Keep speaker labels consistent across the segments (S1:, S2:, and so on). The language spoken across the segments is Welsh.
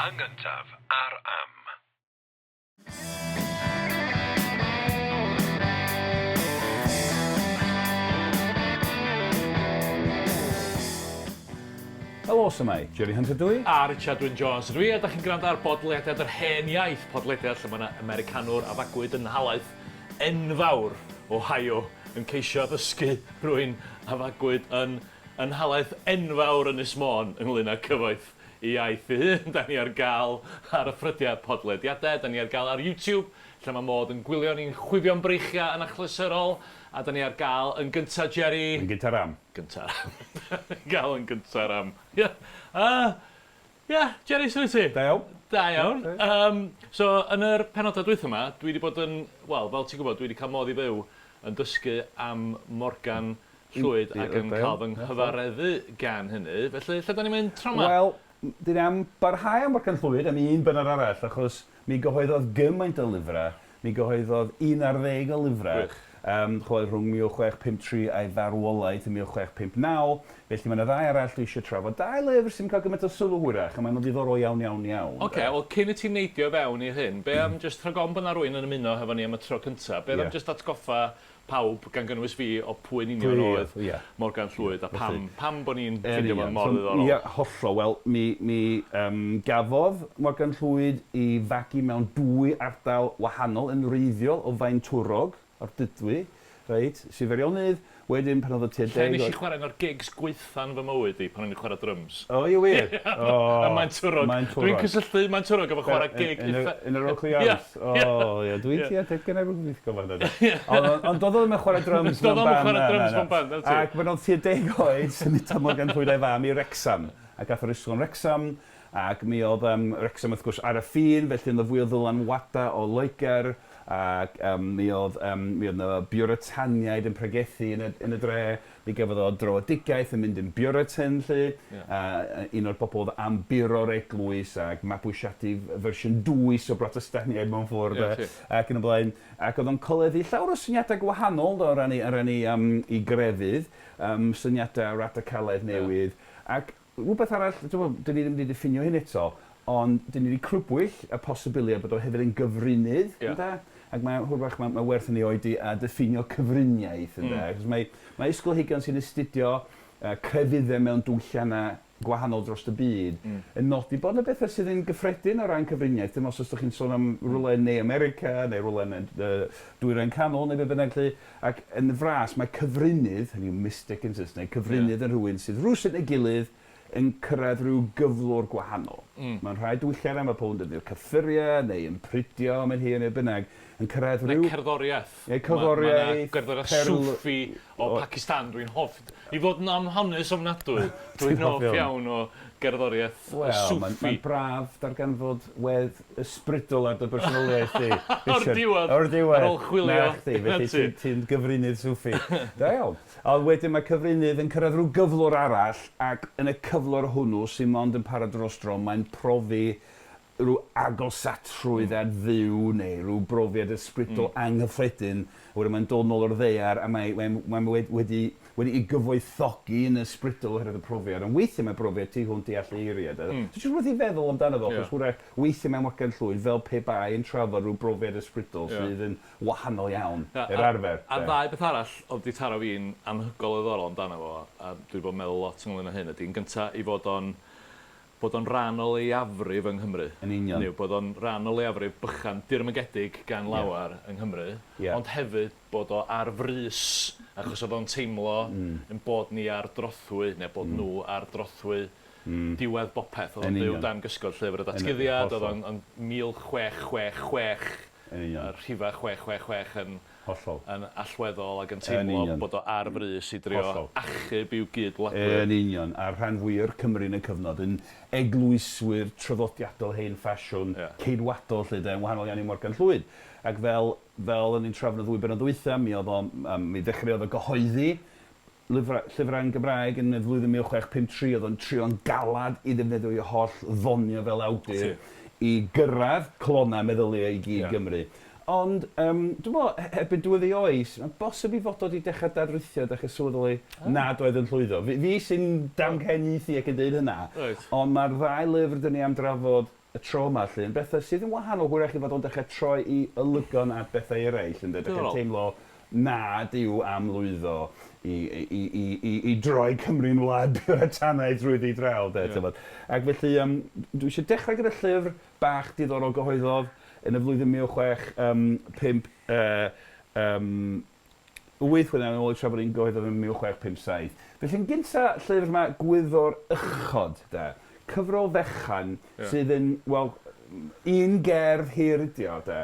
S1: Yn gyntaf ar Am.
S2: Helo, shwmae? Jerry Hunter dw i.
S3: A Richard Wyn Jones ydw i, a da chi'n gwrando ar bodlediad Yr Hen Iaith, podlediad lle mae yna Americanwr a fagwyd yn nhalaith enfawr Ohio yn ceisio addysgu rhywun a fagwyd yn yn nhalaith enfawr Ynys Môn ynglyn â cyfoeth ei iaith ei hun. Da ni ar gael ar y ffrydiau podlediadau, da ni ar gael ar YouTube, lle mae modd yn gwylio ni'n chwifio'n breichiau yn achlysurol, a da ni ar gael yn gynta, Jerry...
S2: Yn gynta ram.
S3: Gynta ram. Gael yn gynta ram. Ia. Uh, ia, Jerry, sut wyt ti?
S2: Da iawn.
S3: Da iawn. Um, so, yn yr penodau dwytha yma, dwi wedi bod yn, wel, fel ti'n gwybod, dwi wedi cael modd i fyw yn dysgu am Morgan Llwyd ac yn cael fy nghyfareddu gan hynny. Felly, lle da ni'n mynd tro 'ma?
S2: Wel, dyn ni am barhau am Morgan Llwyd am un bennod arall, achos mi gyhoeddodd gymaint o lyfrau. Mi gyhoeddodd un ar ddeg o lyfrau.
S3: Gwych.
S2: Ch'mod, rhwng 1653 a'i farwolaeth yn 1659. Felly mae 'na ddau arall dwi eisiau trafod. Dau lyfr sydd yn cael gymaint o sylw hwyrach, a maen nhw'n ddiddorol iawn, iawn, iawn.
S3: Ocê, wel cyn i ti neidio i fewn i hyn, be am jyst rhag ofn bod 'na rywun yn ymuno hefo ni am y tro cynta, be am jyst atgoffa pawb, gan gynnwys fi, o pwy yn union oedd Morgan Llwyd a pam, pam bod ni'n ffeindio fo mor ddiddorol.
S2: Ia, hollol. Wel, mi, mi um, gafodd Morgan Llwyd ei fagu mewn dwy ardal wahanol yn wreiddiol o Faentwrog, o'r Dydwy, reit, Sir Feirionnydd, wedyn pan oedd o tua
S3: Lle
S2: deg
S3: nes i
S2: oed...
S3: chwarae un o'r gigs gwaetha yn fy mywyd i, pan o'n i'n chwarae dryms.
S2: O, ie wir? O,
S3: Ym Maentwrog.
S2: Maentwrog.
S3: Dwi'n cysylltu Maentwrog efo chwarae gig
S2: Yn
S3: eitha...
S2: yn yr Oakley Arms?
S3: Ie, ie.
S2: O, ie, dwi'n ie, dwi gynna i rywbeth ddisgwyl fan hyn. Ond ond doedd o ddim yn chwarae dryms
S3: Doedd
S2: mewn
S3: o'm yn
S2: band,
S3: chwarae
S2: na,
S3: dryms
S2: na, na.
S3: mewn band, 'na ti.
S2: Ac pan oedd tua deg oed, symudodd Morgan Llwyd a'i fam i Wrecsam, ac ath o'r ysgol yn Wrecsam, ac mi oedd yym Wrecsam wrth gwrs ar y ffin, felly oedd 'na fwy o ddylanwadau o Loegr, Ac yym mi oedd yym mi oedd 'na Biwritaniaid yn pregethu yn y yn y dre. Mi gafodd o dröedigaeth yn mynd yn Buritan 'lly.
S3: Ie.
S2: A yy un o'r bobl oedd am buro'r eglwys ac mabwysiadu fersiwn dwys o Brotestaniaid mewn ffordd de.
S3: Ie, ti.
S2: Ac yn y blaen. Ac oedd o'n coleddu llawer o syniadau gwahanol do o ran ei o ran ei yym ei grefydd. Yym syniadau radicalaidd newydd. Ac Rhywbeth arall, dwi'n meddwl, 'dyn ni ddim wedi diffinio hyn eto, ond 'dyn ni wedi crybwyll y posibiliad bod o hefyd yn gyfrinydd, ynde? Ac mae hwyrach mae mae werth i ni oedi a diffinio cyfriniaeth, ynde? Achos mae mae ysgolheigion sy'n astudio yy crefyddau mewn diwylliannau gwahanol dros y byd yn nodi bod 'na bethau sydd yn gyffredin o ran cyfriniaeth, dim ots os 'dach chi'n sôn am rywle yn Ne America neu rywle yn y yy Dwyrain Canol neu be bynnag 'lly. Ac yn fras, mae cyfrinydd, hynny yw mystic yn Saesneg, cyfrinydd yn rhywun sydd rywsut neu gilydd yn cyrraedd rhyw gyflwr gwahanol. Mewn rhai diwylliannau mae pobl yn defnyddio cyffuriau neu yn prydio am yn hir neu be bynnag, yn cyrraedd rhyw...
S3: Neu cerddoriaeth.
S2: Neu cerddoriaeth.
S3: Mae 'na gerddoriaeth Sufi o Pakistan dwi'n hoff... I fod yn amhonus ofnadwy, dwi'n hoff iawn o gerddoriaeth Sufi.
S2: Wel, mae'n braf darganfod wedd ysbrydol ar dy bersonoliaeth di, Richard.
S3: O'r diwedd!
S2: O'r diwedd!
S3: Ar ôl chwilio.
S2: 'Na chdi, felly ti'n ti'n gyfrinydd Sufi. Da iawn. Ond wedyn mae cyfrinydd yn cyrraedd rhyw gyflwr arall, ac yn y cyflwr hwnnw, sy mond yn para dros dro, mae'n profi rhyw agosatrwydd at Dduw neu rhyw brofiad ysbrydol anghyffredin, a wedyn mae'n dod nôl o'r ddaear a mae mae mae wed- wedi wedi'i gyfoethogi yn ysbrydol oherwydd y profiad. Ond weithiau mae'n brofiad tu hwnt i allu eiriau de. So jyst rhywbeth i feddwl amdano fo, achos hwyrach weithiau mae Morgan Llwyd fel pe bai yn trafod rhyw brofiad ysbrydol sydd yn wahanol iawn i'r arfer.
S3: A ddau beth arall oedd 'di taro fi'n anhygoel o ddiddorol amdano fo, a dwi 'di bod yn meddwl lot ynglyn â hyn, ydy yn gynta' ei fod o'n bod o'n rhan o leiafrif yng Nghymru.
S2: Yn union.
S3: Hynny yw, bod o'n rhan o leiafrif bychan, dirmygedig gan lawer yng Nghymru, ond hefyd bod o ar frys, achos oedd o'n teimlo ein bod ni ar drothwy, neu bod nhw ar drothwy diwedd bopeth. Oedd o'n byw dan gysgod Llyfr y Datguddiad, oedd o'n 1666, y rhifau 666 yn
S2: Hollol.
S3: Yn allweddol ac yn teimlo
S2: Yn union.
S3: bod o ar frys i drio
S2: Hollol.
S3: achub i'w gyd-wladwyr.
S2: Yn union, a'r rhan fwya o'r Cymry yn y cyfnod yn eglwyswyr traddodiadol hen ffasiwn,
S3: Ie.
S2: ceidwadol 'lly de, yn wahanol iawn i Morgan Llwyd. Ac fel, fel o'n i'n trafod yn y ddwy bennod ddwytha, mi oedd o, yym, mi ddechreuodd o gyhoeddi lyfrau, llyfrau yn Gymraeg yn y flwyddyn 1653, oedd o'n trio'n galad i ddefnyddio'i holl ddoniau fel awdur i gyrraedd colonnau meddyliau i gyd Gymru. Ond, yym, dwi'n meddwl, erbyn diwedd ei oes, mae'n bosib ei fod o 'di dechrau dadrithio, dechrau sylweddoli nad oedd yn llwyddo. Fi, fi sy'n damcaniaethu ac yn deud hynna, ond mae'r ddau lyfr 'dyn ni am drafod y tro yma 'lly yn bethau sydd yn wahanol hwyrach i fod o'n dechrau troi i olygon at bethau eraill ynde, dechrau teimlo nad yw am lwyddo i i i i i droi Cymru'n wlad Puritanaidd drwyddi draw 'de t'mod. Ac felly yym dwi eisiau dechrau gyda llyfr bach diddorol gyhoeddodd yn y flwyddyn 16 5 yy yym 8 mlynedd yn ôl tra bod hi'n gyhoeddodd yn 1657. Felly yn gynta llyfr 'ma Gwyddor Uchod 'de. Cyfrol fechan sydd yn, wel, un gerdd hir ydi o 'de.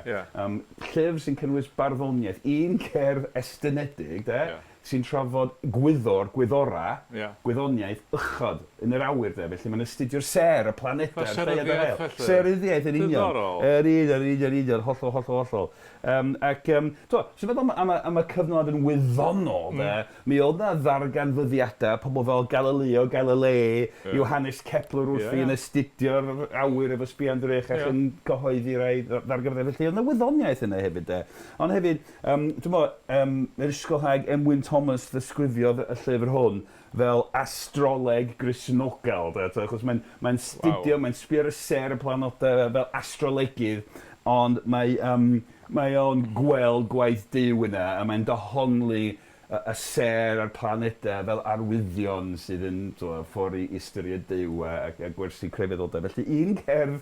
S2: Llyfr sy'n cynnwys barddoniaeth, un cerdd estynedig 'de. Sy'n trafod gwyddor, gwyddora, gwyddoniaeth uchod yn yr awyr 'de. Felly mae'n astudio'r sêr, y planedau, a'r lleuad a'r haul. Seryddiaeth felly. Seryddiaeth yn union.
S3: Diddorol.
S2: Yn union, yn union, union, hollol, hollol, hollol. Yym ac yym t'mo' os ti'n meddwl am am y am y cyfnod yn wyddonol 'de, mi oedd 'na ddarganfyddiadau, pobl fel Galileo Galilei, Johannes Kepler wrthi yn astudio'r awyr efo sbian drych ac yn cyhoeddi rhai ddarganfyddiadau. Felly oedd 'na wyddoniaeth yna hefyd 'de. Ond hefyd, yym t'mo' yym yr ysgolhaig Emwyn Thomas ddisgrifiodd y llyfr hwn fel astroleg Gristnogol de, t'mo' achos mae'n mae'n studio, mae'n sbio ar y sêr y planodau fel astrolegydd, ond mae yym mae o'n gweld gwaith Duw yna a mae'n dehongli y y sêr a'r planedau fel arwyddion sydd yn t'mo' ffordd i ystyried Duw a a a gwersi crefyddol de. Felly un cerdd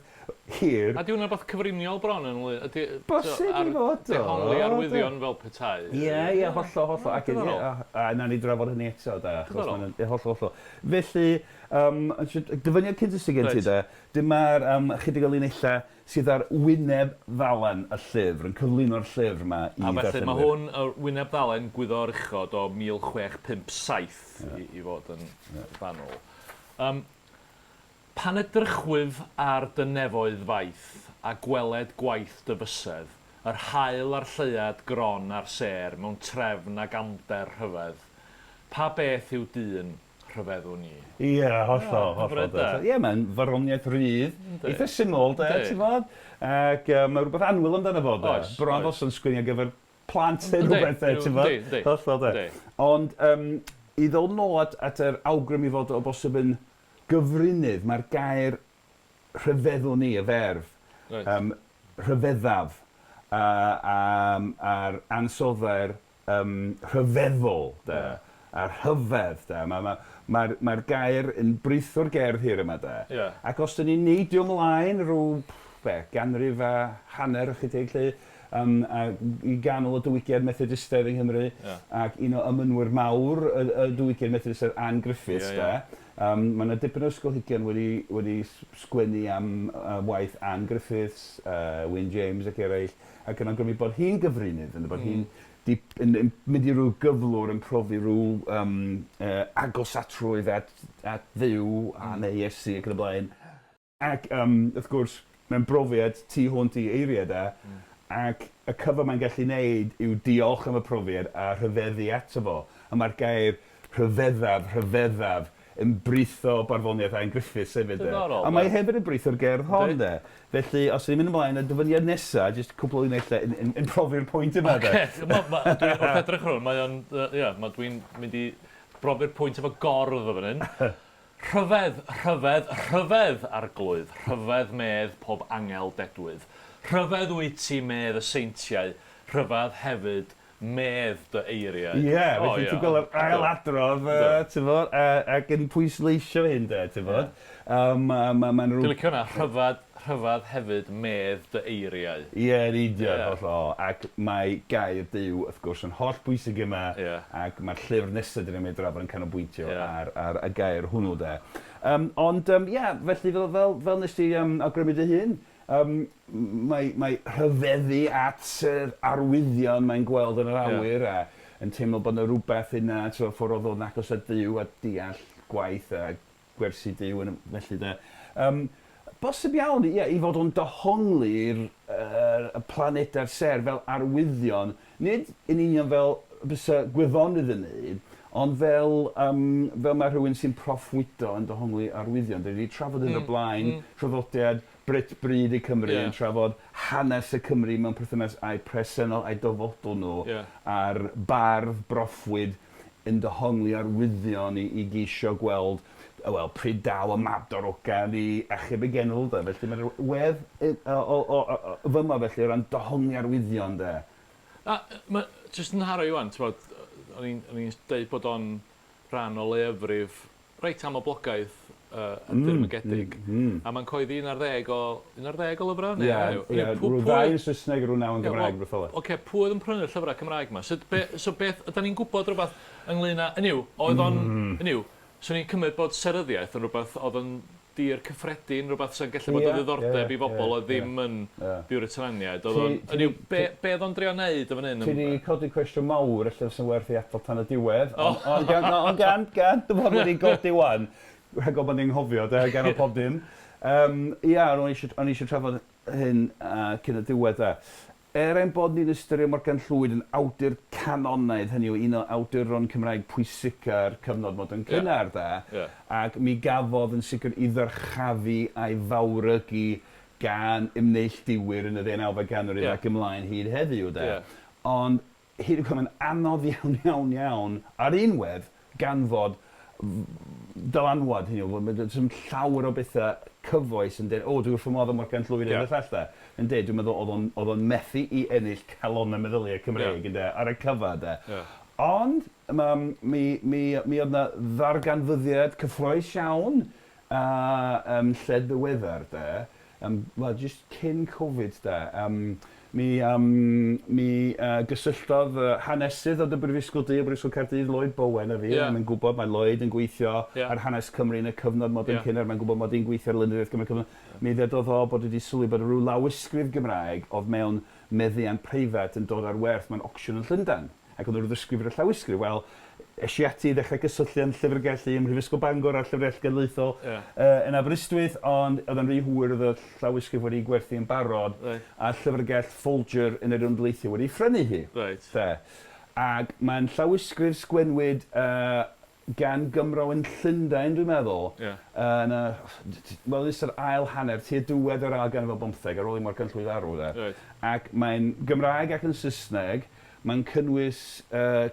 S2: hir.
S3: A 'di hwnna'n rwbath cyfriniol bron yn ly- ydi
S2: Bosib i fod o.
S3: Dehongli arwyddion fel petai.
S2: Ie ie hollol hollol ac yn ie a a nawn ni drafod hynny eto de achos ma' hwnna'n ie hollol hollol. Felly yym dyfyniad cynta sy gen ti de, dyma'r yym ychydig o linellau sydd ar wyneb ddalen y llyfr, yn cyflwyno'r llyfr 'ma i
S3: A felly
S2: ddarllenwyr.
S3: mae hwn, y wyneb ddalen Gwyddor Uchod o 1657 i i fod yn fanwl. Yym, Pan edrychwyf ar dy nefoedd faith, a gweled gwaith dy fysedd, yr haul a'r lleuad gron a'r sêr mewn trefn ag amlder rhyfedd, pa beth yw dyn, rhyfeddwn i.
S2: Ie, hollol, hollol. De. Ie, mae'n farddoniaeth rydd, eitha syml, de, ti'n gwbod? Ac yy mae rhywbeth annwyl amdano fo, de.
S3: Oes,
S2: Bron fel sa'n sgwennu ar gyfer plant neu rhywbeth, de, ti'n gwbod? Hollol, de. Ond yym i ddod nôl at at yr awgrym i fod o bosib yn gyfrinydd, mae'r gair rhyfeddwn i, y ferf, yym rhyfeddaf, a a a'r ansoddair yym rhyfeddol 'de, a rhyfedd 'de, ma' ma' ma'r ma'r gair yn britho'r gerdd hir yma 'de.
S3: Ie.
S2: Ac os 'dyn ni'n neidio mlaen rw be', ganrif a hanner ychydig 'lly, yym a i ganol y diwygiad Methodistaidd yng Nghymru...
S3: Ie.
S2: ...ac un o emynwyr mawr y y diwygiad Methodistaidd, Ann Griffiths 'de.
S3: Ie ie.
S2: Yym ma' 'na dipyn o ysgolheigion wedi wedi sgwennu am yy waith Ann Griffiths, yy Wyn James ac eraill, ac yn awgrymu bod hi'n gyfrinydd, ynde, bod hi'n dip- yn yn mynd i ryw gyflwr yn profi rhyw yym yy agosatrwydd at at Dduw a neu Iesu ac yn y blaen. Ac yym wrth gwrs mae'n brofiad tu hwnt i eiriau de, ac y cyfan mae'n gallu neud yw diolch am y profiad a rhyfeddu ato fo. A mae'r gair rhyfeddaf, rhyfeddaf, yn britho barddoniaeth Ian Griffiths hefyd de.
S3: Diddorol,
S2: A mae hefyd yn britho'r gerdd hon de. Felly os 'yn ni'n mynd ymlaen y dyfyniad nesa, jyst cwpl o linellau yn yn yn profi'r pwynt yma de.
S3: Ocê, ma' ma' dwi wrth edrych ar hwn mae o'n yy ia ma' dwi'n mynd i brofi'r pwynt efo gordd yn fan hyn. Rhyfedd, rhyfedd, rhyfedd, Arglwydd, rhyfedd medd pob angel dedwydd. Rhyfedd wyt ti medd y seintiau, rhyfedd hefyd medd dy eiriau.
S2: Ie, felly ti'n gweld yr ail adrodd, ti'mod, ac yn pwysleisio hyn de, ti'mod. Yym ma' ma' ma'n rw...
S3: Dwi'n licio hwnna, rhyfedd, rhyfedd hefyd medd dy eiriau.
S2: Ie, yn union, hollol. Ac mae gair Duw, wrth gwrs, yn hollbwysig yma.
S3: Ie.
S2: Ac mae'r llyfr nesa 'dan ni'n mynd i drafod yn canolbwyntio ar ar y gair hwnnw de. Yym ond yym ie, felly fel fel fel nes di yym awgrymu dy hun, Yym, mae mae rhyfeddu at yr arwyddion mae'n gweld yn yr awyr a yn teimlo bod 'na rywbeth yna, t'mo' ffordd o ddod yn agos at Dduw a deall gwaith a gwersi Duw yn y felly 'de. Yym, bosib iawn, ie, i fod o'n dehongli'r yr y planedau'r sêr fel arwyddion, nid yn union fel bysa gwyddonydd yn neud, ond fel yym fel ma' rhywun sy'n proffwydo yn dehongli arwyddion. 'Dan ni 'di trafod hyn o'r blaen, traddodiad Brut Bryd y Cymry yn trafod hanes y Cymry mewn perthynas â'u presennol a'u dyfodol nhw, a'r bardd broffwyd yn dehongli arwyddion i i geisio gweld Wel, pryd daw y mab darogan i achub y genedl de. Felly mae 'na wedd o o o o fyma felly o ran dohongli arwyddion de.
S3: A ma' jyst yn nharo i 'wan t'mod o'n i'n o'n i'n deud bod o'n rhan o leiafrif reit amlblogaidd yy y dirmygedig. A mae'n coeddi un ar ddeg o un ar ddeg o lyfrau neu...
S2: Ie, ie, rhyw ddau yn Saesneg a rhyw naw yn Gymraeg, rhywbeth fel 'na.
S3: Ocê, pwy oedd yn prynu'r llyfrau Cymraeg 'ma? Sut be- so beth, ydan ni'n gwybod rywbeth ynglyn â, hynny yw, oedd o'n, hynny yw, 'swn i'n cymryd bod seryddiaeth yn rhywbeth oedd yn dir cyffredin, rhywbeth sy'n gallu bod o ddiddordeb i bobl oedd ddim yn Biwritananiaid. Oedd o'n, hynny yw, be, be oedd o'n drio wneud yn fan hyn?
S2: Ti 'di codi cwestiwn mawr, ella fysa'n werth ei adael tan y diwedd, ond, ond gan, na, ond gan, gan dy fod wedi godi 'wan, rhag ofn bod ni'n anghofio de, gan o pob dim. Yym, ia, o'n i eisiau, o'n i eisiau trafod hyn uh, cyn y diwedd de. Er ein bod ni'n ystyried Morgan Llwyd yn awdur canonaidd, hynny yw un o awduron Cymraeg pwysica'r cyfnod modern cynnar, de, ac mi gafodd yn sicr ei ddyrchafu a'i fawrygu gan ymneilltuwyr yn y ddeunawfed ganrif ac ymlaen hyd heddiw, de. Ond hyd y gweld mae'n anodd iawn, iawn, iawn ar un wedd ganfod dylanwad, hynny yw, does dim llawer o bethau cyfoes yn deud, o, dwi wrth fy modd â Morgan Llwyd yeah. y llall de. Yn deud, dwi'n meddwl oedd o'n, oedd o'n methu i ennill calonnau meddyliau Cymreig, yeah. ynde, ar y cyfa, de. Yeah. Ond, ma, mi, mi, mi oedd na ddarganfyddiad cyffroes iawn a um, lled ddiweddar, de. Yym, wel, jyst cyn Covid 'de, yym, mi yym, mi yy gysylltodd yy hanesydd o dy Brifysgol di, o Brifysgol Caerdydd, Lloyd Bowen â fi. Ie. Mae'n gwybod mae Lloyd yn gweithio... Ie. ...ar hanes Cymru yn y cyfnod modern... Ie. ...cynnar, mae'n gwybod mod i'n gweithio ar lenyddiaeth Gymru cyfnod. Mi ddedodd o bod wedi sylwi bod ryw lawysgrif Gymraeg oedd mewn meddiant preifat yn dod ar werth mewn ocsiwn yn Llundain. Ac oedd 'na ryw ddysgwyr y llawysgrif. Wel, es i ati i ddechrau gysylltu â'n llyfrgell i ym Mhrifysgol Bangor a'r Llyfrgell Genedlaethol yeah. yn Aberystwyth, ond oedd o'n rhy hwyr, oedd y llawysgrif wedi gwerthu yn barod, right. a llyfrgell Folger yn yr Unol Daleithiau wedi phrynu hi.
S3: Right.
S2: De. Ac mae'n llawysgrif sgwennwyd gan Gymro yn Llundain, dwi'n meddwl.
S3: Ie.
S2: Yn y, wel, ystod ail hanner, tua diwedd yr ail ganrif ar bymtheg, ar ôl i Morgan Llwyd farw, de.
S3: Reit.
S2: Ac mae'n Gymraeg ac yn Saesneg. Mae'n cynnwys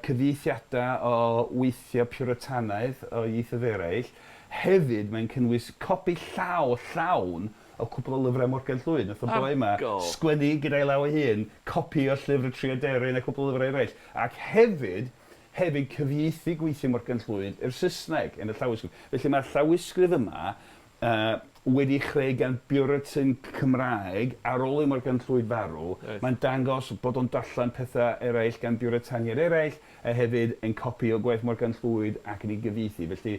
S2: cyfieithiadau o weithiau Puritanaidd o ieithoedd eraill. Hefyd, mae'n cynnwys copi llaw llawn o cwpl o lyfrau Morgan Llwyd. Nath y boi 'ma sgwennu gyda'i law ei hun copi o Llyfr y Tri Aderyn a cwpl o lyfrau eraill. Ac hefyd, hefyd cyfieithu gweithiau Morgan Llwyd i'r Saesneg yn y llawysgrif. Felly mae'r llawysgrif yma yy wedi ei chreu gan Buritan Cymraeg ar ôl i Morgan Llwyd farw.
S3: Reit.
S2: Mae'n dangos bod o'n darllen pethau eraill gan Biwritaniaid eraill a hefyd yn copi o gwaith Morgan Llwyd ac yn ei gyfieithu. Felly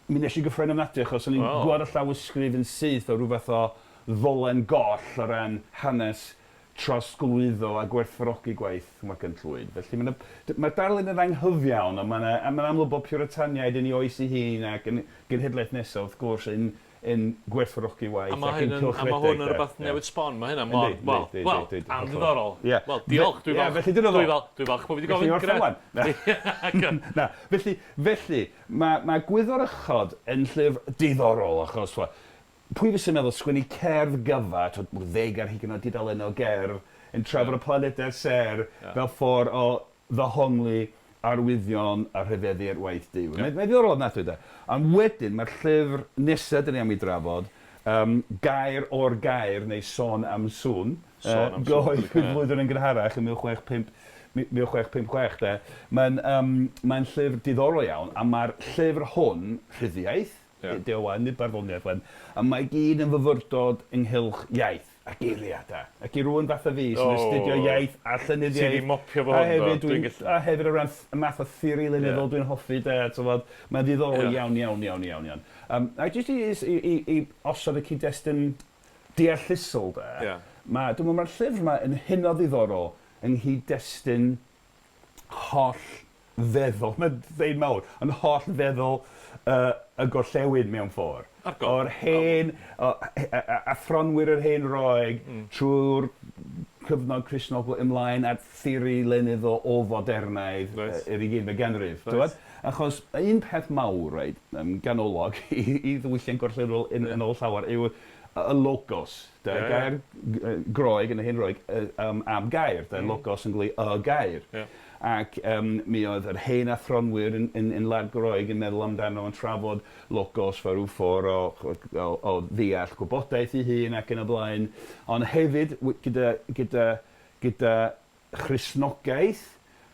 S2: mi wnes i gyffroi'n ofnadwy achos o'n i'n gweld y llawysgrif yn syth fel rhyw fath o ddolen goll o ran hanes trosglwyddo a gwerthfawrogi gwaith Morgan Llwyd. Felly mae 'na... mae'r darlun yn anghyfiawn, ond mae 'na... a mae'n amlwg bod Piwritaniaid yn ei oes ei hun ac yn genhedlaeth nesaf, wrth gwrs, yn yn gwerthfawrogi waith ac yn cylchredeg.
S3: A mae hwn yn rhywbeth newydd sbon, mae hynna mor, wel, wel, andiddorol.
S2: Ie.
S3: Wel, diolch, dwi'n falch.
S2: Ie, felly dyna fo.
S3: Dwi'n falch bod fi wedi gofyn.
S2: Felly orffen wan. Na, felly, felly, mae mae Gwyddor Ychod yn llyfr diddorol achos, wel, Pwy fysa'n meddwl sgwennu cerdd gyfa, t'od, rhyw ddeg ar hugain o dudalennau o gerdd yn trafod y planedau a'r sêr fel ffordd o ddehongli arwyddion a rhyfeddu at waith Duw. Mae'n mae'n ddiddorol ofnadwy de. Ond wedyn mae'r llyfr nesa 'dan ni am ei drafod, yym Gair o'r Gair neu Sôn am Sŵn,
S3: Sôn am Sŵn.
S2: gyhoeddwyd flwyddyn yn gynharach yn 1656 1656 de. Mae'n yym mae'n llyfr diddorol iawn a mae'r llyfr hwn, Rhyddiaith,
S3: Ie.
S2: Ydy o wan, nid barddoniaeth wan. A mae i gyd yn fyfyrdod ynghylch iaith a geiriau de. Ac i rywun fatha fi sy'n astudio iaith a llenyddiaeth...
S3: Ti 'di mopio fo hwn do.
S2: A hefyd dwi'n... A hefyd o ran y math o theori lenyddol dwi'n hoffi de, t'mod, mae'n ddiddorol iawn, iawn, iawn, iawn, iawn. Yym a jyst i i i i osod y cyd-destun deallusol de...
S3: Ie.
S2: Ma' dwi'n me'wl ma'r llyfr 'ma yn hynod ddiddorol yng nghyd-destun holl feddwl, mae'n ddeud mawr, ond holl feddwl y y gorllewin mewn ffordd.
S3: Argoel.
S2: O'r hen o athronwyr yr hen Roeg trwy'r cyfnod Cristnogol ymlaen at theori lenyddol ôl-fodernaidd
S3: Reit.
S2: yr ugeinfed ganrif,
S3: Reit.
S2: t'wod? Achos un peth mawr reit, yym ganolog i i ddiwylliant gorllewinol yn yn ôl llawer yw y logos, de, yeah, gair yeah. Groeg yn y hen Roeg um, am gair, de, logos yn golygu y gair. Yeah. Ac um, mi oedd yr hen athronwyr yn, yn, yn Wlad Groeg yn meddwl amdano yn trafod logos fel rhyw ffordd o, o, o ddeall gwybodaeth ei hun ac yn y blaen. Ond hefyd gyda, gyda, gyda Christnogaeth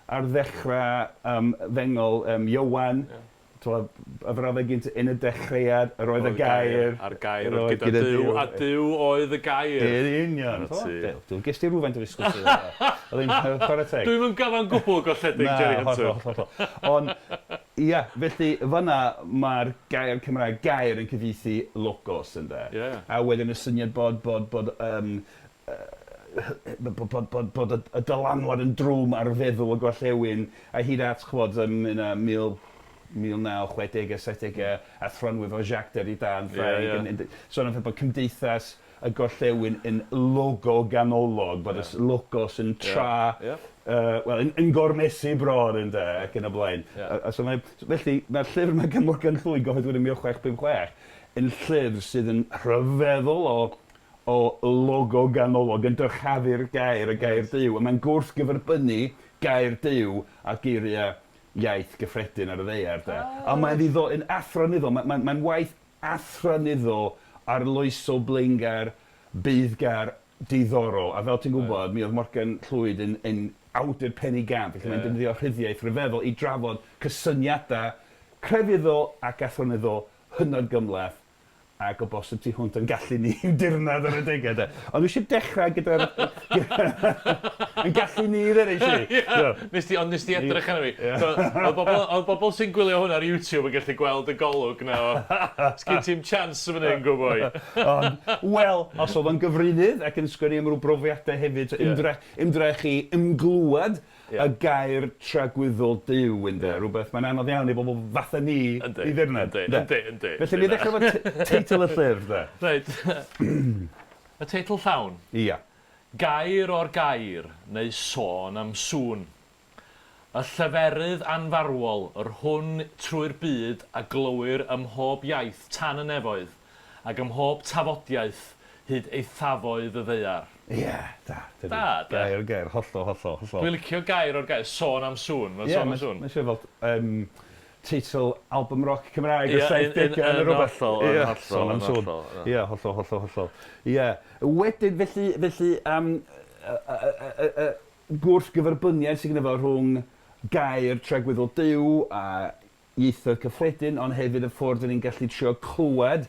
S2: ar ddechrau um, fengol um, Iowan, yeah. T'mod, y frawddeg gynta, yn y dechreuad, yr oedd y gair.
S3: A'r gair oedd gyda Duw, a Duw oedd y gair.
S2: Yn union.
S3: 'Na ti.
S2: Del, Duw, ges di rhywfaint o ddisgwyl ti fan'na. Oedd hi'n chwarae teg.
S3: Dwi'm yn gyfan gwbl golledig, Jerry
S2: Hunter.
S3: Na,
S2: hollol, hollol. Ond, ia, felly fan'na mae'r gair Cymraeg gair yn cyfieithu logos, ynde.
S3: Ie.
S2: A wedyn y syniad bod, bod, bod, yym, bod, bod, bod, bod y, y dylanwad yn drwm ar feddwl y gorllewin a hyd at, ch'mod, ym yna 1960au, 70au, athronwyr fel Jacques Derrida yn Ffrainc yeah, yeah. yn, yn, sôn am bod cymdeithas y gorllewin yn logo ganolog, bod yeah. y logos yn tra, yeah. Yeah. Wel, yn, yn gormesu bron ynde, ac yn y blaen. Yeah. A, a so mae, felly, mae'r llyfr mae gan Morgan Llwyd gyhoeddwyd yn 1656 yn llyfr sydd yn rhyfeddol o o logo ganolog yn dyrchafu'r gair, y gair Duw, a mae'n gwrthgyferbynnu gair Duw a geiriau iaith gyffredin ar y ddaear de.
S3: Ah,
S2: A mae'n ddiddor-, yn athronyddol, mae'n mae, mae waith athronyddol, arloesol, blaengar, beiddgar, diddorol. A fel ti'n gwybod, mi oedd Morgan Llwyd yn, yn awdur penigamp, felly mae'n defnyddio rhyddiaith rhyfeddol i drafod cysyniadau crefyddol ac athronyddol hynod gymhleth ac o bosib tu hwnt o'n gallu ni i'w dirnad ar adegau de. Ond dwi eisiau dechrau gyda'r... yn gallu ni ddweud i.
S3: Ie, nes di, ond nes di edrych arno fi. So, oedd bobl, oedd bobl sy'n gwylio hwn ar YouTube yn gallu gweld y golwg na o. Sgyn ti'm chance yn fan hyn, good boy.
S2: Ond, wel, os oedd o'n gyfrinydd ac yn sgwennu am ryw brofiadau hefyd, so ymdrech, ymdrech i ymglywed y gair tragwyddol Duw, ynde, rhywbeth mae'n anodd iawn i bobl fatha ni i ddirnad.
S3: Yndi, yndi, yndi.
S2: Felly, ni ddechrau efo teitl y llyfr, de.
S3: Reit. Y teitl llawn.
S2: Ia.
S3: Gair o'r gair, neu sôn am sŵn. Y lleferydd anfarwol, yr hwn trwy'r byd a glywir ym mhob iaith tan y nefoedd, ac ym mhob tafodiaith hyd eithafoedd y ddaear.
S2: Ie, da.
S3: Da, de.
S2: Gair, gair, hollol, hollol, hollol.
S3: Dwi'n licio gair o'r gair, sôn am sŵn. Mae'n sôn am sŵn.
S2: Mae'n siŵr fel um, teitl album rock Cymraeg
S3: Ie,
S2: o'r 70au neu rhywbeth.
S3: Yn hollol,
S2: Ie,
S3: yn hollol,
S2: sôn am
S3: yn
S2: sŵn.
S3: hollol,
S2: Ie, hollol, hollol, hollol. Ie. Wedyn, felly, felly, um, y gwrthgyferbyniad sydd gyda fo rhwng gair tragwyddol Duw a ieithoedd cyffredin, ond hefyd y ffordd 'dyn ni'n gallu trio clywed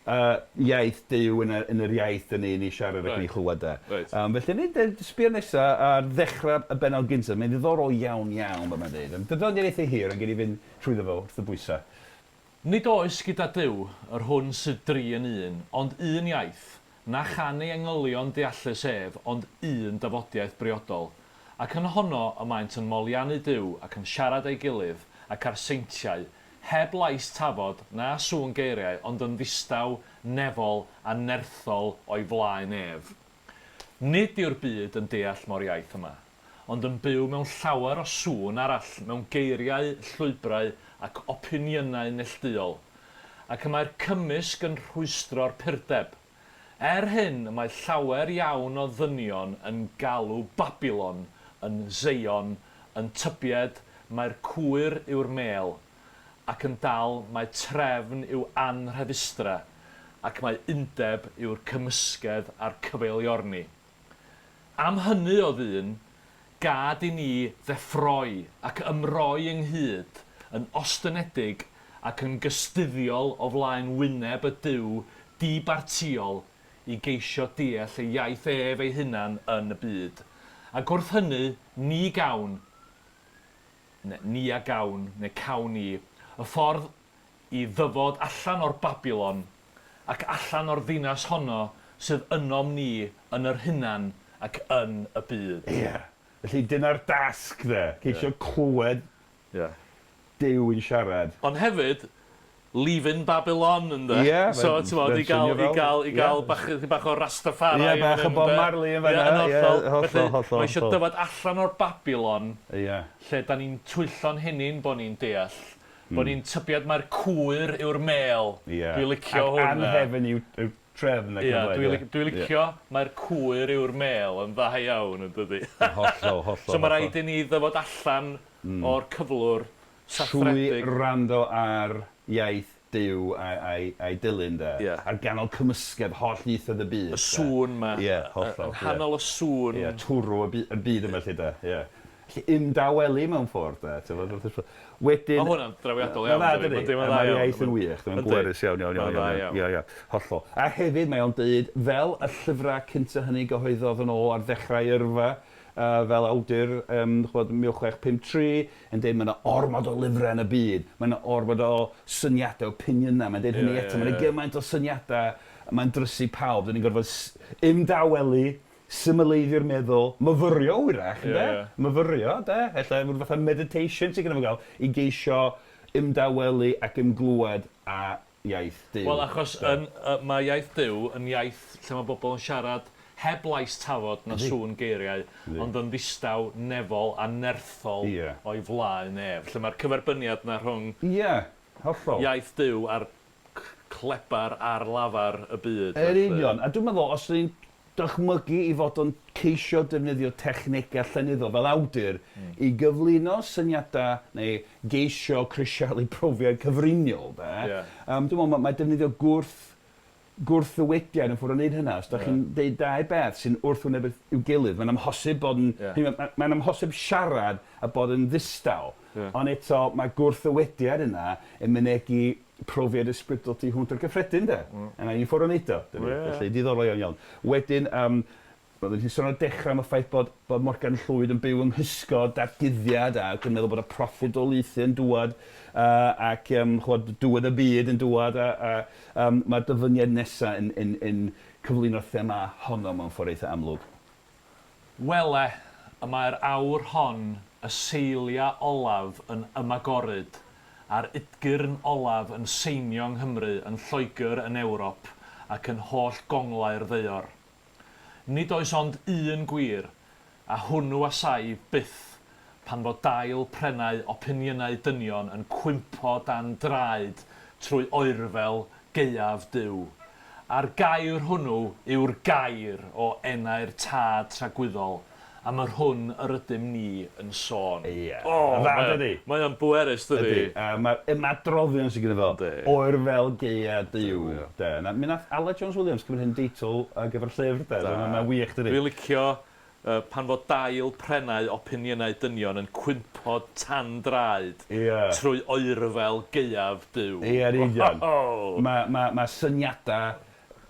S2: uh, iaith Duw yn, y, yn yr iaith 'dyn ni'n ei siarad ac yn ei chlywed e.
S3: Right.
S2: Felly, ni'n dweud, sbio nesa ar ddechrau y bennod gyntaf. Mae'n ddiddorol iawn iawn be mae'n dweud. Dydy o'n eitha hir, ond gen i fynd trwyddo fo wrth y bwysau.
S3: Nid oes gyda Duw, yr hwn sydd dri yn un, ond un iaith, na chan ei angylion deallus ef, ond un dafodiaith briodol. Ac yn honno y maent yn moliannu Duw ac yn siarad â'i gilydd ac â'r seintiau, heb lais tafod na sŵn geiriau, ond yn ddistaw, nefol a nerthol o'i flaen ef. Nid yw'r byd yn deall mo'r iaith yma, ond yn byw mewn llawer o sŵn arall, mewn geiriau, llwybrau ac opiniynau neillduol. Ac y mae'r cymysg yn rhwystro'r purdeb. Er hyn, y mae llawer iawn o ddynion yn galw Babilon yn Seion, yn tybied mai'r cwyr yw'r mêl, ac yn dal mai trefn yw anrhefustra, ac mai undeb yw'r cymysgedd a'r cyfeiliorni. Am hynny, o ddyn, gad i ni ddeffroi ac ymroi ynghyd yn ostynedig ac yn gystuddiol o flaen wyneb y Duw di-bartïol i geisio deall ei iaith ef ei hunan yn y byd. Ac wrth hynny, ni gawn, neu ni a gawn, neu cawn ni, y ffordd i ddyfod allan o'r Babilon ac allan o'r ddinas honno sydd ynom ni yn yr hunan ac yn y byd.
S2: Ie. Felly dyna'r dasg de, ceisio clywed Duw yn siarad.
S3: Ond hefyd, leaving Babylon, ynde?
S2: Ie,
S3: So,
S2: mae'n-
S3: ti'n bod,
S2: mae'n
S3: i gael,
S2: swnio
S3: i
S2: fel-
S3: gael, i gael
S2: ie.
S3: bach, bach o Rastafari.
S2: Ie, bach o Bob Marley yn fan'na,
S3: Ie, yn
S2: ie,
S3: hollol.
S2: hollol,
S3: Felly,
S2: hollol,
S3: mae eisiau
S2: hollol.
S3: dyfod allan o'r Babylon,
S2: Ie.
S3: lle da ni'n twyllo'n hunin bod ni'n deall, bod ni'n tybiad mae'r cwyr yw'r mêl.
S2: Ie.
S3: Dwi'n licio
S2: Ac
S3: hwnna.
S2: anrhefn yw, yw trefn ac
S3: Ia,
S2: yn
S3: dwi
S2: blaen.
S3: lic- dwi licio mae'r cwyr yw'r mêl yn dda iawn yn dydi?
S2: Hollol, hollol.
S3: So mae rhaid i ni ddyfod allan o'r cyflwr
S2: Trwy
S3: sathredig.
S2: wrando ar iaith Duw a'i, a'i dilyn, de.
S3: Ie.
S2: Ar ganol cymysgedd holl ieithoedd y byd.
S3: Y sŵn 'ma.
S2: Ie, hollol.
S3: Yng nghanol y sŵn.
S2: Ie, twrw y y byd yma, lle, de. Ie. Felly, ymdawelu mewn ffordd, de. Ti'n gwbod, Wedyn...
S3: Mae hwnna'n drawiadol iawn.
S2: Mae'n dda, dydi?
S3: Dydi? Mae'n dda
S2: Mae'r
S3: iawn.
S2: iaith yn wych, mae'n
S3: Yndi.
S2: bwerus iawn, iawn, iawn.
S3: Mae'n dda
S2: iawn. Ie, ie, hollol. A hefyd mae o'n deud, fel y llyfrau cynta hynny gyhoeddodd yn ôl ar ddechrau yrfa, fel awdur, ch'mod, 1653, yn deud mae yna ormod o lyfrau yn y byd, mae yna ormod o syniadau, opiniynau, mae'n deud hynny eto, mae yna gymaint o syniadau, mae'n drysu pawb, dyn ni'n gorfod ymdawelu, symleiddio'r meddwl, myfyrio wyrach, ynde?
S3: Ie, ie.
S2: Myfyrio, de? Ella rhyw fath o meditation sy'n gyda fo gael, i geisio ymdawelu ac ymglywed â iaith Duw.
S3: Wel, achos yn, mae iaith Duw yn iaith lle mae bobl yn siarad heb lais tafod na sŵn geiriau, ond yn ddistaw, nefol a nerthol o'i flaen ef. Lle mae'r cyferbyniad 'na rhwng
S2: Ie, hollol.
S3: iaith Duw a'r clebar ar lafar y byd.
S2: Yn union, a dwi'n meddwl, os ni'n dychmygu i fod o'n ceisio defnyddio technegau llenyddol fel awdur i gyflwyno syniadau neu geisio crisialu profiad cyfriniol, de. Dwi'n meddwl mae defnyddio gwrth gwrthddywediad yn ffordd o wneud hynna. Os da chi'n deud dau beth sy'n wrthwyneb i'w gilydd, mae'n amhosib bod yn... Mae'n amhosib siarad a bod yn ddistaw. Ond eto, mae gwrthddywediad yna yn mynegi profiad ysbrydol tu hwnt o'r gyffredin, de. A 'na un ffordd o wneud o, dydi? Felly, diddorol iawn iawn. Wedyn, oeddwn i'n sôn ar y dechrau am y ffaith bod, bod Morgan Llwyd yn byw yng nghysgod datguddiad ac yn meddwl bod y proffwydoliaethau yn dŵad ac ch'mod, diwedd y byd yn dŵad a, a mae'r dyfyniad nesaf yn, yn, yn cyflwyno'r thema honno mewn ffordd eitha amlwg.
S3: Wele, y mae'r awr hon y seilia olaf yn ymagoryd, a'r udgyrn olaf yn seinio yng Nghymru, yn Lloegr, yn Ewrop, ac yn holl gonglau'r ddaear. Nid oes ond un gwir, a hwnnw a saif byth pan fo dail prennau opiniynau dynion yn cwympo dan draed trwy oerfel gaeaf Duw. A'r gair hwnnw yw'r gair o enau'r Tad tragwyddol, am yr hwn yr ydym ni yn sôn.
S2: Ie.
S3: O,
S2: Yn dda,
S3: mae o-
S2: dydi?
S3: Mae o'n bwerus, dydi?
S2: Ydy. A mae'r ymadroddion sydd gyda fo.
S3: Yndi.
S2: Oer fel gaea Duw. De. Na, mi nath Aled Jones Williams cymryd hyn deitl ar gyfer llyfr, de.
S3: Da.
S2: Mae'n wych, dydi?
S3: Dwi'n licio pan fo dail prennau opiniynau dynion yn cwympo tan draed trwy oerfel gaeaf Duw.
S2: Ie, yn union.
S3: Ho!
S2: Mae ma, ma syniadau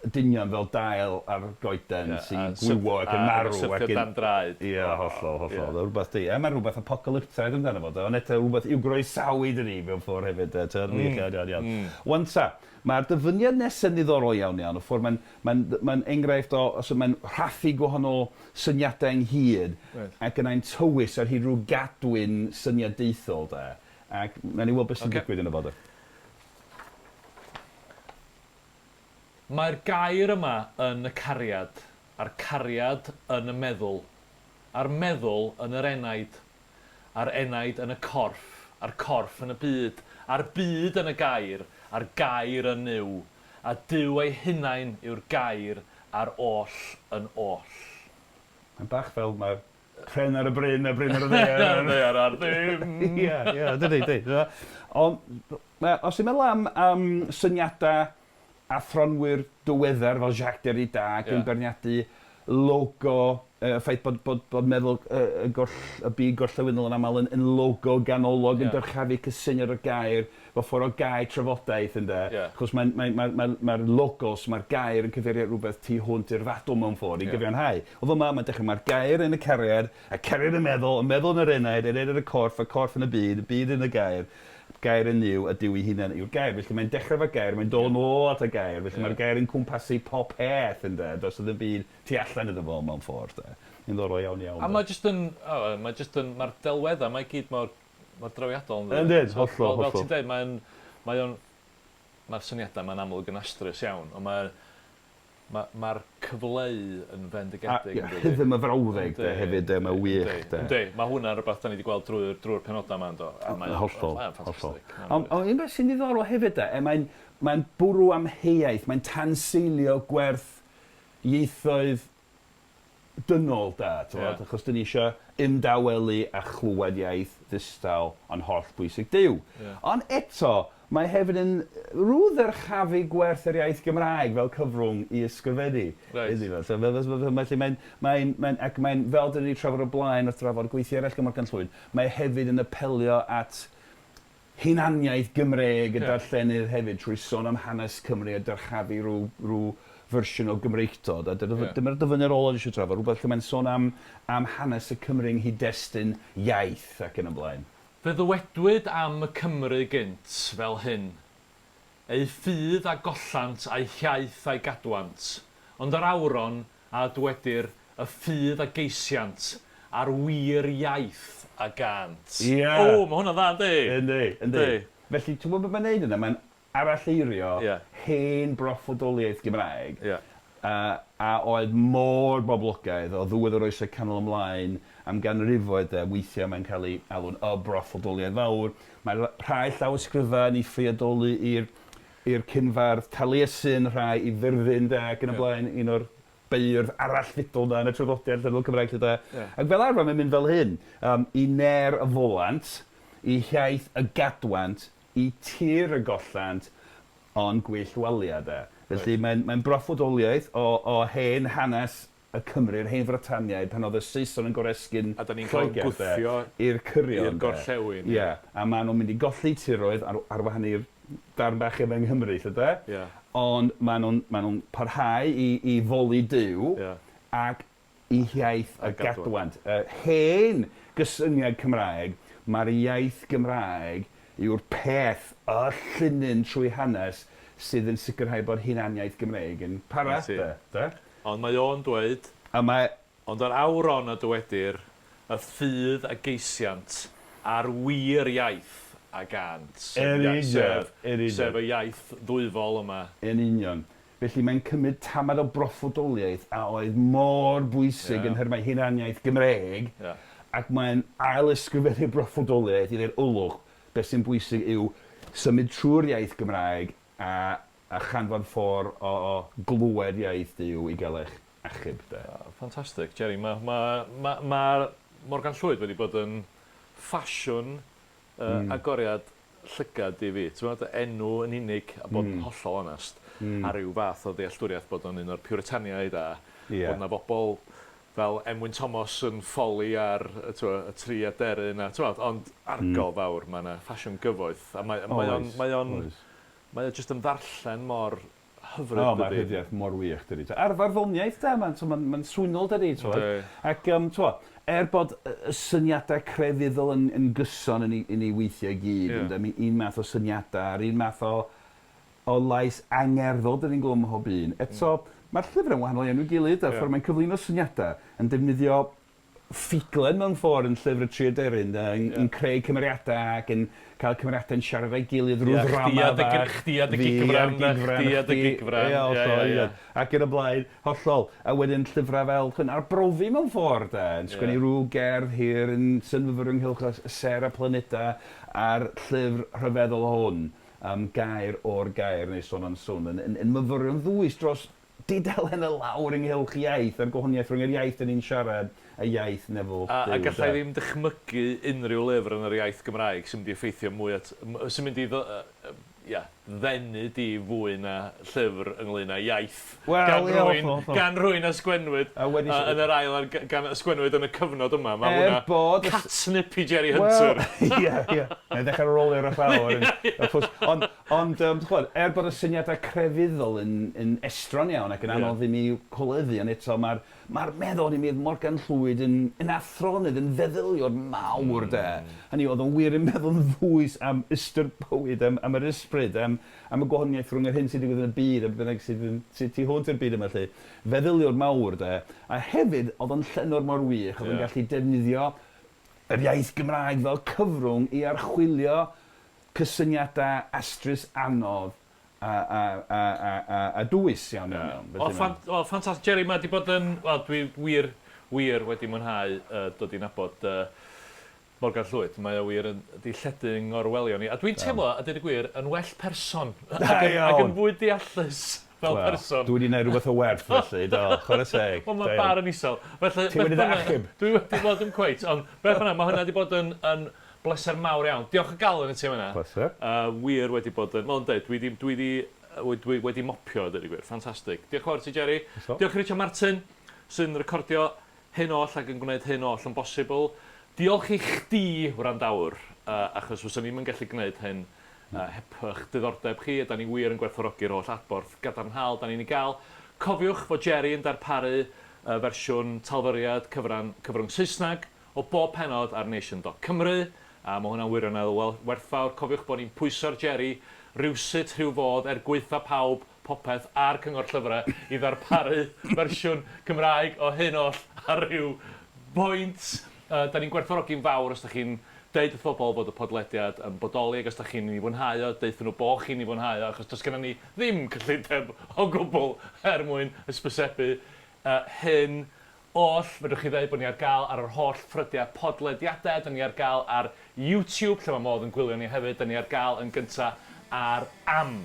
S2: dynion fel dail ar goeden sy'n gwywo ac yn marw.
S3: Ac yn syrthio dan draed.
S2: Ie, hollol, hollol. Yeah. Rhywbeth di. A mae rhywbeth apocalyptaidd amdano fo, de. Ond eto rhywbeth i'w groesawu dydi mewn ffordd hefyd. De. Ti'n wych, iawn, iawn, iawn. Wan ta, mae'r dyfyniad nesaf yn ddiddorol iawn iawn. Y ffordd mae'n mae'n mae'n enghraifft o, os mae'n rhaffu gwahanol syniadau ynghyd ac yna'n tywys ar hyd rhyw gadwyn syniadaethol, de. Ac nawn ni weld beth sy'n digwydd yn y fo, de.
S3: Mae'r gair yma yn y cariad, a'r cariad yn y meddwl, a'r meddwl yn yr enaid, a'r enaid yn y corff, a'r corff yn y byd, a'r byd yn y gair, a'r gair yn Nuw, a Duw ei hunain yw'r gair a'r oll yn oll.
S2: Mae'n bach fel mae'r pren ar y bryn a bryn ar y ddaear.
S3: A'r ddaear ar ddim.
S2: Ie, ie, dydi, dydi. Ond, os i'n meddwl am syniadau athronwyr diweddar fel Jacques Derrida ac yn beirniadu logo, y ffaith bod, bod, bod meddwl y, y byd gorllewinol yn aml yn, yn logo ganolog, yn dyrchafu cysyniad o'r gair, fel ffordd o gau trafodaeth, ynde? Achos mae'n mae, mae, mae, mae'r logos, mae'r gair yn cyfeirio at rhywbeth tu hwnt i'r ddadl mewn ffordd, i gyfiawnhau. Ond fel 'ma, mae'n dechrau, mae'r gair yn y cariad, y cariad yn meddwl, y meddwl yn yr enaid, yr enaid yn y corff, y corff yn y byd, y byd yn y gair, gair yn Nuw, a Duw ei hunan yw'r gair. Felly mae'n dechrau efo gair, mae'n dod nôl at y gair, felly mae'r gair yn cwmpasu pob peth, ynde? Does 'na ddim byd tu allan iddo fo mewn ffordd, de. Yn ddiddorol iawn iawn.
S3: A mae jyst yn, o, mae jyst yn, mae'r delweddau, mae gyd mor, mor drawiadol. Yndyn?
S2: Yndyn, hollol,
S3: Fel,
S2: hollol.
S3: fel ti'n dweud, mae'n, mae o'n, mae'r syniadau mae'n amlwg yn astrus iawn, ond mae'r mae'r ma cyfleu yn fendigedig.
S2: A rhythm y frawddeg de, hefyd, de, mae'n wych. De.
S3: Yndi, mae hwnna'n rhywbeth da ni wedi gweld drwy'r drwy penodau yma, yndo. A mae'n
S2: Hollol,
S3: mae'n
S2: hollol.
S3: ffantastig.
S2: Ond un beth sy'n ddiddorol hefyd, de, e, mae'n mae'n bwrw amheuaeth, mae'n tanseilio gwerth ieithoedd dynol da, t'mod, achos 'dyn ni isio ymdawelu a chlywed iaith ddistaw ond hollbwysig Duw. Ond eto, mae hefyd yn rhyw ddyrchafu gwerth yr iaith Gymraeg fel cyfrwng i ysgrifennu iddi fo. So fe- fe- fe- felly mae'n mae'n mae'n ac mae'n, fel 'dyn ni 'di trafod o'r blaen wrth drafod gweithiau eraill gan Morgan Llwyd, mae hefyd yn apelio at hunaniaeth Gymreig y darllenydd hefyd trwy sôn am hanes Cymru a dyrchafu rhyw, rhyw fersiwn o Gymreictod. A dyna, dyma'r dyfyniad olaf dwi eisiau trafod, rhywbeth lle mae'n sôn am, am hanes y Cymry yng nghyd-destun iaith ac yn y blaen.
S3: Fe ddywedwyd am y Cymry gynt fel hyn, Eu ffydd a gollant a'u hiaith a'i gadwant, ond yr awron a dwedir y ffydd a geisiant a'r wir iaith a gânt.
S2: Ie!
S3: O, mae hwnna'n dda, yndi?
S2: Yndi, yndi. Felly, ti'n gwybod beth mae'n neud yna? Mae'n aralleirio hen broffwydoliaeth Gymraeg a oedd mor boblogaidd o ddiwedd yr Oesau Canol ymlaen am ganrifoedd de, weithiau mae'n cael ei alw'n y broffwydoliaeth fawr. Mae rhai llawysgrifau yn ei phriodoli i'r i'r cynfardd Taliesin, rhai i Fyrddin de ac yn y blaen, un o'r beirdd arallfydol 'na yn y traddodiad llenyddol Cymraeg 'lly de. Ac fel arfer mae'n mynd fel hyn, yym, i ner y folant, i hiaith y gadwant, i tir y gollant, ond gwyll walia de. Felly mae'n mae'n broffwydoliaeth o o hen hanes y Cymry, yr hen Frytaniaid, pan oedd y Saeson yn goresgyn
S3: A 'dan ni'n cael
S2: Lloegr de,
S3: gwthio
S2: i'r cyrion
S3: i'r
S2: de.
S3: gorllewin.
S2: Ie, a maen nhw'n mynd i golli tiroedd ar ar wahân i'r darn bach yma yng Nghymru 'lly de.
S3: Ie.
S2: Ond maen nhw'n maen nhw'n parhau i i foli Duw.
S3: Ie.
S2: Ac i hiaith y gadwant. Y hen gysyniad Cymraeg, mae'r iaith Gymraeg yw'r peth, y llinyn trwy hanes sydd yn sicrhau bod hunaniaeth Gymreig yn para, de. De?
S3: Ond mae o'n dweud.
S2: A mae.
S3: Ond yr awr on y dywedir, y ffydd a geisiant, a'r wir iaith a gânt.
S2: Yn union, yn union.
S3: Sef y iaith ddwyfol yma.
S2: Yn union. Felly mae'n cymryd tamad o broffwydoliaeth a oedd mor bwysig yn nhermau hunaniaeth Gymreig, ac mae'n ail-ysgrifennu'r broffwydoliaeth i ddeud, ylwch, beth sy'n bwysig yw symud trwy'r iaith Gymraeg a a chanfod ffordd o glywed iaith Duw i gael eich achub, de.
S3: Ffantastig, Jerry. Mae ma' ma' ma' Morgan Llwyd wedi bod yn ffasiwn agoriad llygad i fi. T'mod, enw yn unig, a bod yn hollol onest, a ryw fath o ddealltwriaeth bod o'n un o'r Piwritaniaid a bod 'na bobl fel Emwyn Thomas yn ffoli ar y t'mo' y tri aderyn a t'mod, ond argol fawr, ma' 'na ffasiwn gyfoeth a mae mae o'n mae o'n mae o jyst yn ddarllen mor hyfryd
S2: dydi? O, mae rhyddiaith mor wych, dydi. A'r farddoniaeth de, mae'n ma ma swynol, dydi, t'mod? Ac, t'mo', er bod y syniadau crefyddol yn, yn gyson yn ei, yn ei weithiau i gyd, yeah. ynde, un math o syniadau, a'r un math o, o lais angerddol dyn ni'n gweld mhob un. Eto, mae'r llyfr yn wahanol iawn i'w gilydd, a'r yeah. ffordd mae'n cyflwyno syniadau yn defnyddio ffuglen mewn ffordd yn Llyfr y Tri Aderyn de, yn, yn creu cymeriadau ac yn cael cymeriadau'n siarad â'i gilydd rhyw ddrama fach.
S3: Chdi a dy gigfran, chdi a dy gigfran.
S2: Ie, hollol, ie. Ac yn y blaen, hollol. A wedyn llyfrau fel hyn, arbrofi mewn ffordd, de, yn sgwennu rhyw gerdd hir yn synfyfyrio ynghylch y sêr a planedau a'r llyfr rhyfeddol hwn, um, gair o'r gair neu sôn am swn, yn, yn, yn myfyrio'n ddwys dros dudalen y lawr ynghylch iaith a'r gwahaniaeth rhwng yr iaith 'dyn ni'n siarad a iaith nefol
S3: A
S2: Duw,
S3: a galla i
S2: de.
S3: ddim dychmygu unrhyw lyfr yn yr iaith Gymraeg sy'n mynd i effeithio mwy at sy'n mynd i ia, ddenu di fwy na llyfr ynglyn â iaith
S2: Wel,
S3: gan
S2: ie,
S3: rywun
S2: hollol, hollol.
S3: gan rywun a sgwennwyd
S2: A wedi
S3: yn yr ail ar gan a sgwennwyd yn y cyfnod yma. Mae
S2: Er
S3: hwnna
S2: bod y s-
S3: catnip i Jerry
S2: Wel,
S3: Hunter.
S2: ie, ie. Wna i ddechrau rolio ar y llawr yn y pwll. Ond Ond, yym, ch'mod, er bod y syniadau crefyddol yn yn estron iawn ac yn anodd i mi coleddu, ond eto mae'r mae'r meddwl i mi oedd Morgan Llwyd yn yn athronydd, yn feddyliwr mawr de. Hynny yw, oedd o'n wir yn meddwl yn ddwys am ystyr bywyd, am am yr ysbryd, am am y gwahaniaeth rhwng yr hyn sy'n digwydd yn y byd a be bynnag sydd yn sydd tu hwnt i'r byd yma 'lly. Feddyliwr mawr de. A hefyd, oedd o'n llenor mor wych, oedd o'n gallu defnyddio yr iaith Gymraeg fel cyfrwng i archwilio cysyniadau astrus anodd a a a a a a dwys iawn iawn iawn.
S3: Wel ffan- wel ffantastig Jerry mae 'di bod yn wel dwi wir wir wedi mwynhau yy dod i nabod yy Morgan Llwyd, mae o wir yn 'di lledu yng ngorwelion i, a dwi'n teimlo, a deud y gwir, yn well person ac yn, ac yn fwy deallus fel
S2: Wel,
S3: person.
S2: Dwi wedi gwneud rhywbeth o werth felly, do, chwarae teg.
S3: Wel, mae'r bar yn isel. Felly,
S2: Ti wedi dy achub.
S3: Dwi wedi bod yn cweit, ond beth bynnag, mae hwnna wedi bod yn, yn bleser mawr iawn. Diolch o galon i ti am hynna.
S2: Pleser.
S3: Wir wedi bod yn, fel yn dweud, dwi wedi, dwi wedi, dwi wedi mopio, dweud y gwir. Ffantastig. Diolch yn fawr ti, Jerry. Diolch i Richard Martin, sy'n recordio hyn oll ac yn gwneud hyn oll yn bosibl. Diolch i chdi, wrandawr, achos fyswn i'm yn gallu gwneud hyn heb eich diddordeb chi, a da ni wir yn gwerthfawrogi'r holl adborth gadarnhaol da ni'n ei gael. Cofiwch fod Jerry yn darparu fersiwn talfyriad cyfran cyfrwng Saesneg o bob pennod ar Nation dot Cymru, a mae hwnna'n wirioneddol werthfawr. Cofiwch bod ni'n pwyso'r Jerry rywsut, rhyw fodd, er gwaetha pawb, popeth a'r Cyngor Llyfrau i ddarparu fersiwn Cymraeg o hyn oll ar ryw bwynt. Yy, da ni'n gwerthfawrogi'n fawr os da chi'n deud wrth bobl fod y podlediad yn bodoli ac os da chi'n ei fwynhau o, deuthon nhw bo' chi'n ei fwynhau o, achos does gennym ni ddim cyllideb o gwbl er mwyn hysbysebu yy hyn oll. Fedrwch chi ddeud bod ni ar gael ar yr holl ffrydiau podlediadau, da ni ar gael ar YouTube, lle mae modd yn gwylio ni hefyd, da ni ar gael yn gynta ar Am.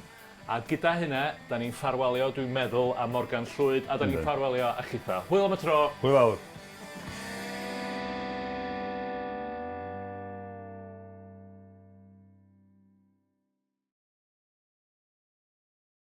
S3: A gyda hynna, da ni'n ffarwelio, dwi'n meddwl, â Morgan Llwyd, a da ni'n ffarwelio â chitha. Hwyl am y tro.
S2: Hwyl fawr.